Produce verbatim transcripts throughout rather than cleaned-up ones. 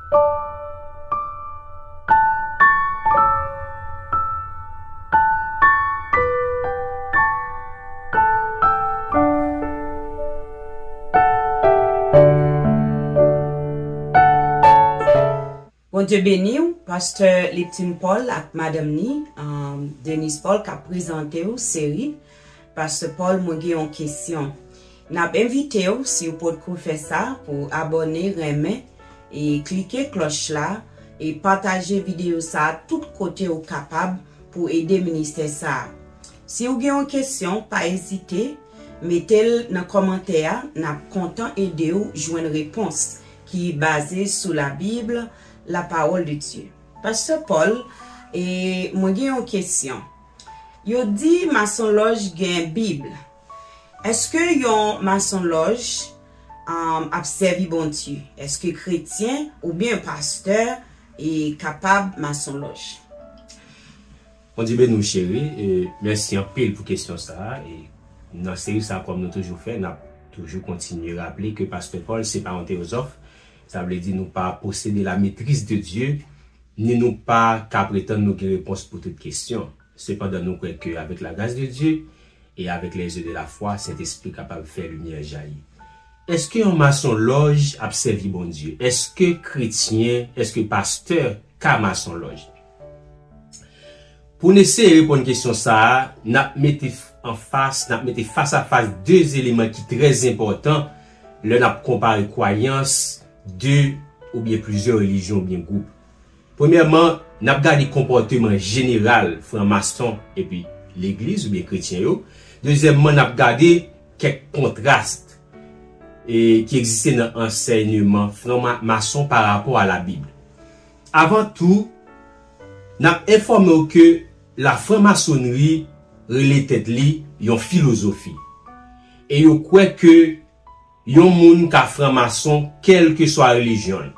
Bondye beni w, Pastè Lipton Paul ak madanm ni, um, Denise Paul, k ap prezante w seri Pastè Paul, mwen gen yon kesyon. N ap envite w, si w potko fè sa, pou w abòne, renmen, e klike klòch la, e pataje videyo sa a tout kote w kapab pou ede ministè sa a. Si w gen yon kesyon, pa ezite, mete l nan kòmantè a, n ap kontan ede w jwenn repons ki baze sou la Bible, la parole de Dieu. Pastè Paul, e mwen gen yon kesyon. Yo di masonlòj gen Bib. Èske yon masonlòj, um, ap sèvi Bondye? Èske kretyen oubyen pastè e kapab masonlòj? Bondye beni w, cheri, e mèsi anpil pou kesyon sa a. E nan seri sa a, kòm nou toujou fè, n ap toujou kontinye raple ke Pastè Paul se pa yon teyozòf. Sa vle di nou pa posede la maîtrise de Dieu, ni nou pa ka pretann nou gen repons pou tout kesyon. Sepandan, nou kwè ke avèk la grâce de Dieu et avec les yeux de la foi, Sentespri kapab fè limyè jayi. Èske yon masonlòj ap sèvi Bondye? Èske kretyen, èske pastè ka masonlòj? Pou n eseye reponn kesyon sa a, n ap mete f- anfas, n ap mete fas a fas de eleman ki trè enpòtan lè n ap konpare kwayans de oubyen plizyè relijyon oubyen gwoup. Premyèman, n ap gade konpòteman jeneral franmason epi legliz oubyen kretyen yo. Dezyèmman, n ap gade kèk kontras e, ki egziste nan ansèyman franmason pa rapò a Labib. Avan tou, n ap enfòme w ke lafranmasonri rele tèt li yon filozofi. E yo kwè ke yon moun ka franmason kèlkeswa relijyon l.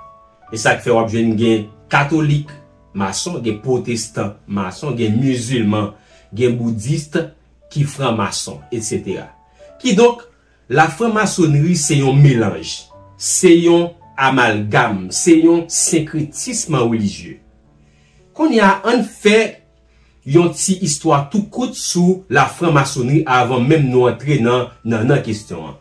E sa k fè w ap jwenn gen katolik mason, gen pwotestan mason, gen mizilman, gen boudis ki franmason, etsetera. Kidonk, lafranmasonri se yon melanj, se yon amalgam, se yon senkretism relijye. Kounye a, ann fè yon ti istwa tou kout sou lafranmasonri avan menm nou antre nan, nan, nan kesyon an.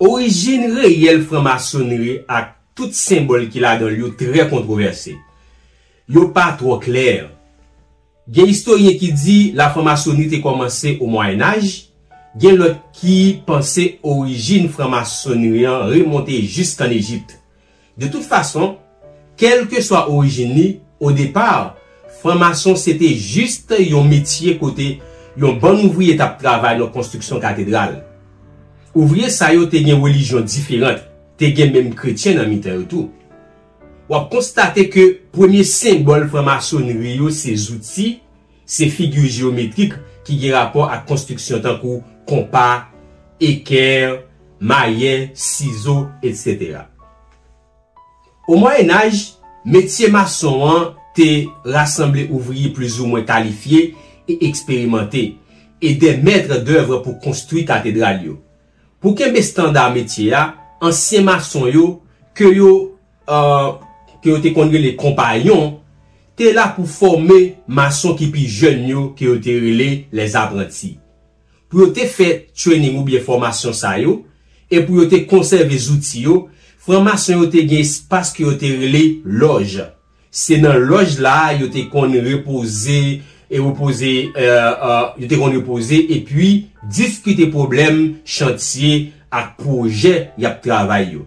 Orijin reyèl franmasonri ak tout senbòl ki ladan l yo trè kontwovèse. Yo pa twò klè. Gen istoryen ki di lafranmasonri te kòmanse o Mwayennaj, gen lòt ki panse orijin franmasonri an remonte jiskann Ejip. De tout fason, kèlkeswa orijin li, o depa, franmason se te jis yon metye kote yon bann ouvriye t ap travay nan konstriksyon katedral. Ouvriye sa yo te gen relijyon diferan, te gen menm kretyen nan mitan yo tou. W ap konstate ke premye senbòl franmasonri yo se zouti, se figi jeyometrik ki gen rapò ak konstriksyon tankou konpa, ekè, mayè, sizo, etsetera. O Mwayennaj, metye mason an te rasanble ouvriye plizoumwen kalifye e eksperimante, e des maîtres d'œuvre pou konstwi katedral yo. Pou kenbe estanda metye a, ansyen mason yo, ke yo, ke yo te konn rele konpayon, te la pou fòme mason ki pi jèn yo, ke yo te rele les apprentis. Pou yo te fè training oubyen fòmasyon sa yo, e pou yo te konsève zouti yo, franmason yo te gen espas ke yo te rele lòj. Se nan lòj la a yo te konn repoze, e repoze, e, e, yo te konn repoze epi diskite pwoblèm chantye ak pwojè y ap travay yo.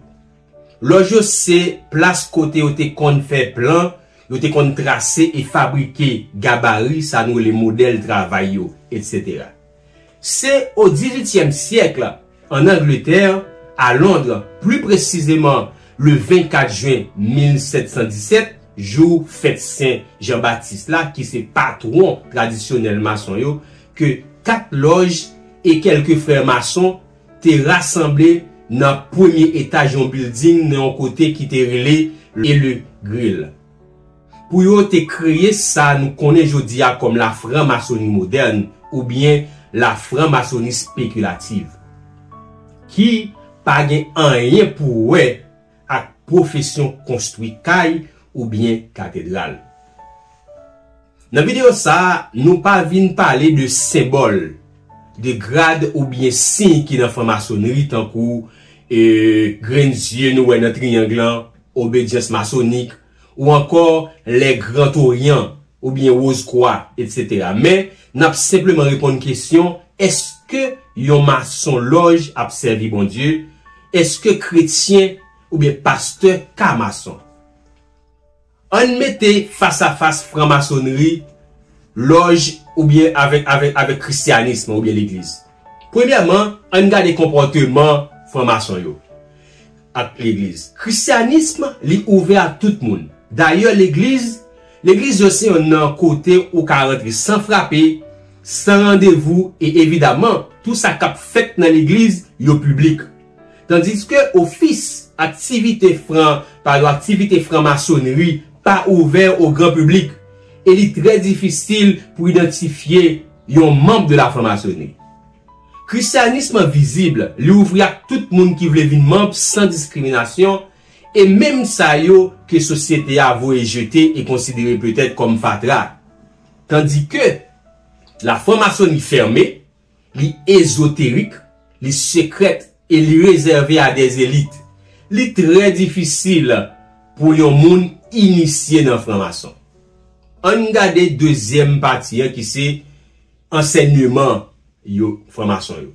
Lòj yo se plas kote yo te konn fè plan, yo te konn trase e fabrike gabari sa nou rele modèl travay yo, etsetera. Se o dizuityèm syèk, ann Angletè, a Londres, pli presizeman le vennkat jen mil sèt san disèt, jou fèt Sen Jan Batis la, ki se patwon tradisyonèl mason yo, ke kat lòj e kèlke frè mason te rasanble nan premye etaj yon bilding nan yon kote ki te rele Le Grill. Pou yo te kreye sa nou konnen jodi a kòm lafranmasoni modèn oubyen lafranmasoni spekilatif, ki pa gen anyen pou wè ak pwofesyon konstwi kay oubyen katedral. Nan videyo sa a, nou pa vin pale de senbòl, de grad oubyen siy ki nan franmasonri, tankou e, grenn zye nou wè nan triyang lan, obedyans masonik, ou ankò les Grands Orients oubyen Rose Croix, etsetera. Men, n ap senpleman reponn kesyon, èske yon mason lòj ap sèvi Bondye? Èske kretyen oubyen pastè ka mason? Ann mete fasafas franmasonri, lòj oubyen avèk, avèk, avèk krisyanism oubyen legliz. Premyèman, ann gade konpòteman franmason yo ak legliz. Krisyanism, li ouvè a tout moun. Dayè, legliz, legliz yo se yon nan kote ou ka rantre san frape, san randevou, e evidaman, tou sa k ap fèt nan legliz yo piblik. Tandiske ofis, aktivite fran, padon, aktivite franmasonri pa ouvè o gran piblik, e li trè difisil pou idantifye yon manm de la franmasonri. Krisyanism vizib, li ouvri ak tout moun ki vle vin manm san diskriminasyon, e menm sa yo ke sosyete a voye jete e konsidere petèt kòm fatra. Tandike la franmasonri fèmen, li ezoterik, li sekrèt e li rezève a dè elit. Li trè difisil pou yon moun inisye nan franmason. Ann gade dezyèm pati an ki se ansèyman yo, franmason yo.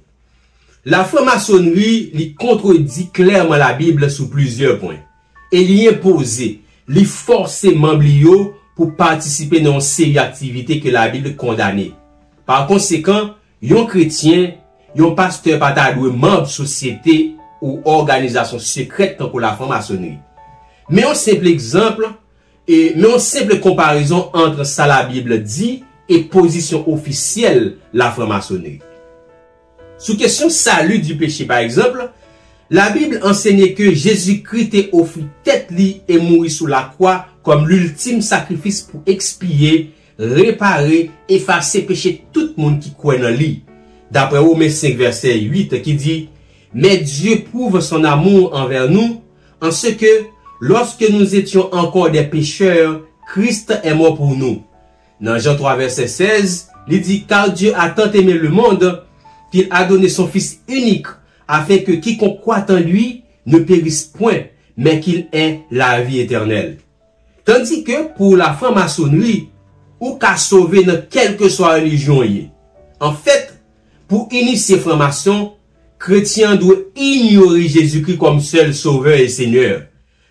Lafranmasonri, li kontredi klèman Labib sou plizyè pwen. E li enpoze, li fòse manm li yo pou patisipe nan yon seri aktivite ke Labib kondane. Pa konsekan, yon kretyen, yon pastè pa ta dwe manm sosyete ou òganizasyon sekrèt tankou lafranmasonri. Men yon senp egzanp, e men yon senp konparezon ant sa Labib di e pozisyon ofisyèl lafranmasonri. Sou kesyon salut du péché, pa egzanp, Labib ansenye ke Jezikri te ofri tèt li e mouri sou lakwa kòm liltim sakrifis pou ekspye, repare, efase peche tout moun ki kwè nan li. Daprè Women senk vèsè uit ki di, Mais Dieu prouve son amour envers nous en ce que, lorsque nous étions encore des pécheurs, Christ est mort pour nous. Nan Jan twa vèsè sèz, li di, Car Dieu a tant aimé le monde qu'il a donné son Fils unique, afin que quiconque croit en lui ne périsse point, mais qu'il ait la vie éternelle. Tandike pou lafranmasonri, ou ka sove nan kèlkeswa relijyon w ye. Anfèt, pou inisye franmason, kretyen an dwe inyore Jezikri kòm sèl Sovè e Senyè.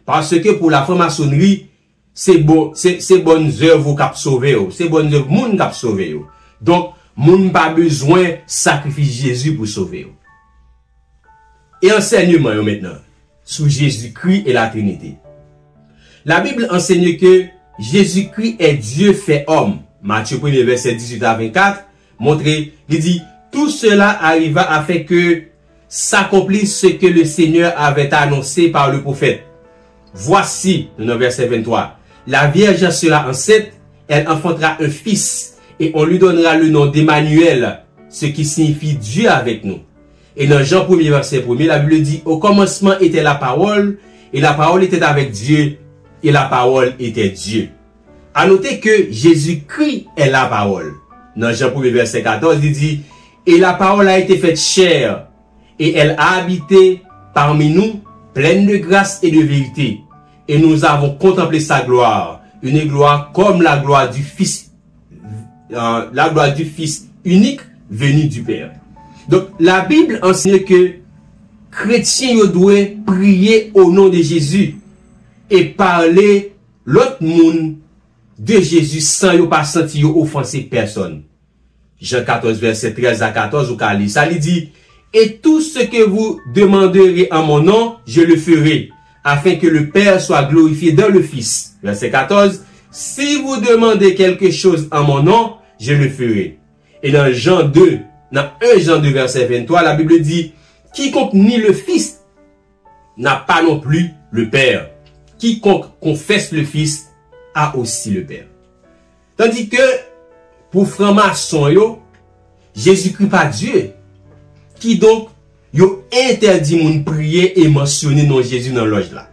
Paske pou lafranmasonri, se bon, se, se bòn zèv ou k ap sove w, se bòn zèv moun k ap sove yo. Donk, moun pa bezwen sakrifis Jezi pou sove yo. E ansèyman yo mentnan sou Jezikri e Latrinite. Labib ansenye ke Jezikri est Dieu fait homme. Matye premye vèsè dizuit a vennkat montre, li di, Tout cela arriva afin que s'accomplisse ce que le Seigneur avait annoncé par le prophète. Voici, nou nan vèsè venntwa, La Vierge sera enceinte, elle enfantera un fils, et on lui donnera le nom d'Emmanuel, ce qui signifie Dieu avec nous. E nan Jan premye vèsè premye, Labib di, Au commencement était la parole, et la parole était avec Dieu, et la parole était Dieu. A note ke Jezikri est la parole. Nan Jan premye vèsè katòz, li di, Et la parole a été faite chair, et elle a habité parmi nous, pleine de grâce et de vérité. Et nous avons contemplé sa gloire, une gloire comme la gloire du Fils, euh, la gloire du Fils unique venu du Père. Donk, Labib ansenye ke kretyen yo dwe priye o non de Jezi e pale lòt moun de Jezi san yo pa santi yo ofanse pèsòn. Jan katòz, vèsè trèz a katòz, ou ka li sa, li di, Et tout ce que vous demanderez en mon nom, je le ferai, afin que le Père soit glorifié dans le Fils. Vèsè katòz, Si vous demandez quelque chose en mon nom, je le ferai. E nan Jan de, nan en Jan de vèsè venntwa, Labib di, Quiconque nie le Fils n'a pas non plus le Père. Quiconque confesse le Fils a aussi le Père. Tandike, pou franmason yo, Jezikri pa Dye. Kidonk, yo entèdi moun priye e mansyone non Jezi nan lòj la.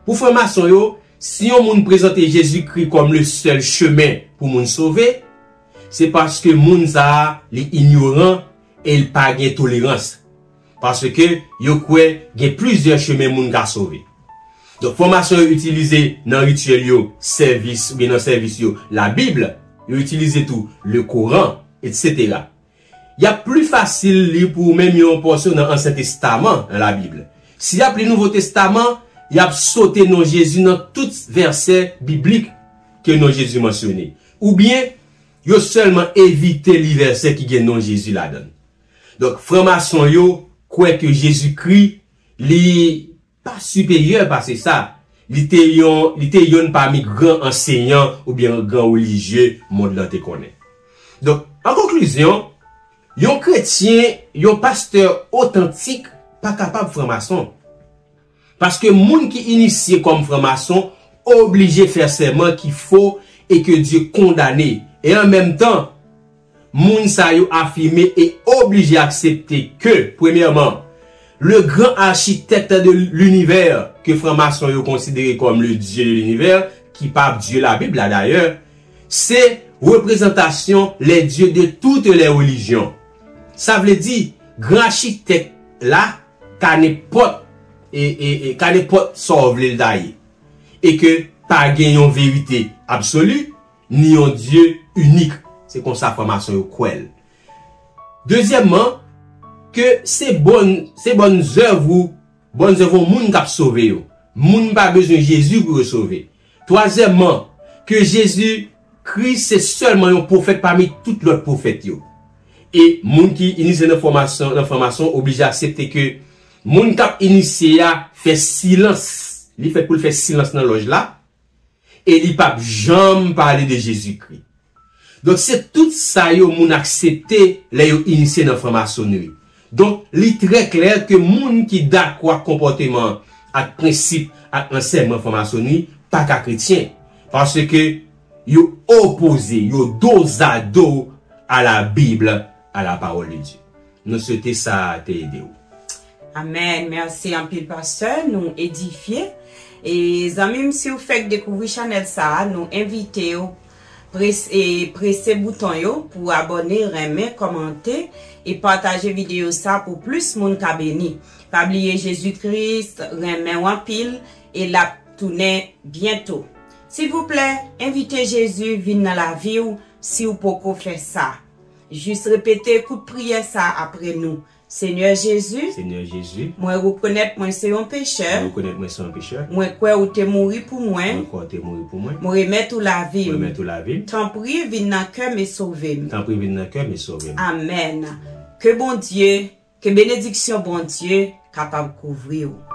Pou franmason yo, si yon moun prezante Jezikri kòm le sèl chemen pou moun sove, se paske moun sa a, li inyoran e l pa gen tolerans. Paske yo kwè gen plizyè chemen moun ka sove. Donk, franmason yo itilize nan rityèl yo, sèvis, oubyen nan sèvis yo, Labib, yo itilize tou Lekoran, etsetera. Y ap pli fasil li pou ou menm yon pòsyon nan Ansyen Testaman nan Labib. Si y ap li Nouvo Testaman, y ap sote non Jezi nan tout vèsè biblik ke non Jezi mansyone. Oubyen, yo sèlman evite li vèsè ki gen non Jezi ladan l. Donk, franmason yo kwè ke Jezikri, li pa siperyè pase sa. Li te yon, li te yonn pami gran ansenyan oubyen gran relijye mond lan te konnen. Donk, an konklizyon, yon kretyen, yon pastè otantik pa kapab franmason. Paske moun ki inisye kòm franmason oblije fè sèman ki fo e ke Dye kondane. E an menm tan, moun sa yo afime e oblije aksepte ke, premyèman, le grand architecte de l'univers, ke franmason yo konsidere kòm le Dieu de l'univers, ki pa Dye Labib la dayè, se reprezantasyon les dieux de toutes les religions. Sa vle di, gran achitèk la ka nenpòt, e, e, e, ka nenpòt sa w vle l ta ye. E ke pa gen yon verite absoli, ni yon Dye inik. Se konsa franmason yo kwè l. Dezyèmman, ke se bon, se bon zèv ou, bon zèv yon moun k ap sove yo. Moun pa bezwen Jezi pou yo sove. Twazyèmman, ke Jezi Kris se sèlman yon pwofèt pami tout lòt pwofèt yo. E moun ki inisye nan fòmasyon, nan fòmasyon oblije aksepte ke moun k ap inisye a fè silans. Li fèt pou l fè silans nan lòj la. E li p ap janm pale de Jezikri. Donk, se tout sa yo moun aksepte lè yo inisye nan franmasonri. Donk, li trè klè ke moun ki dakò ak konpòteman, ak prensip, ak ansèyman franmasonri pa ka kretyen. Paske yo opoze, yo dozado a la Bible, à la parole de Dieu. Nou swete sa te ede w. Amèn. Mèsi anpil, pastè. Nou edifye. E zanmi m, si w fèk dekouvri chanèl sa a, nou envite w prese, prese bouton yo pou abòne, renmen, kòmante e pataje videyo sa pou plis moun ka beni. Pa bliye, Jezi Kris renmen w anpil e l ap tounen byento. Silvouplè, envite Jezi vin nan lavi w si w poko fè sa. Jis repete kout priyè sa apre nou. Senyè Jezi, Senyè Jezi, mwen rekonèt mwen se yon pechè. Mwen rekonèt mwen se yon pechè. Mwen kwè ou te mouri pou mwen. Mwen kwè ou te mouri pou mwen. Mwen remèt ou lavi Mwen m. Remèt ou lavi m. Tanpri, vin nan kè m e sove m. Tanpri vin nan kè m e sove m. Amèn. Ke Bondye, ke benediksyon Bondye kapab kouvri w.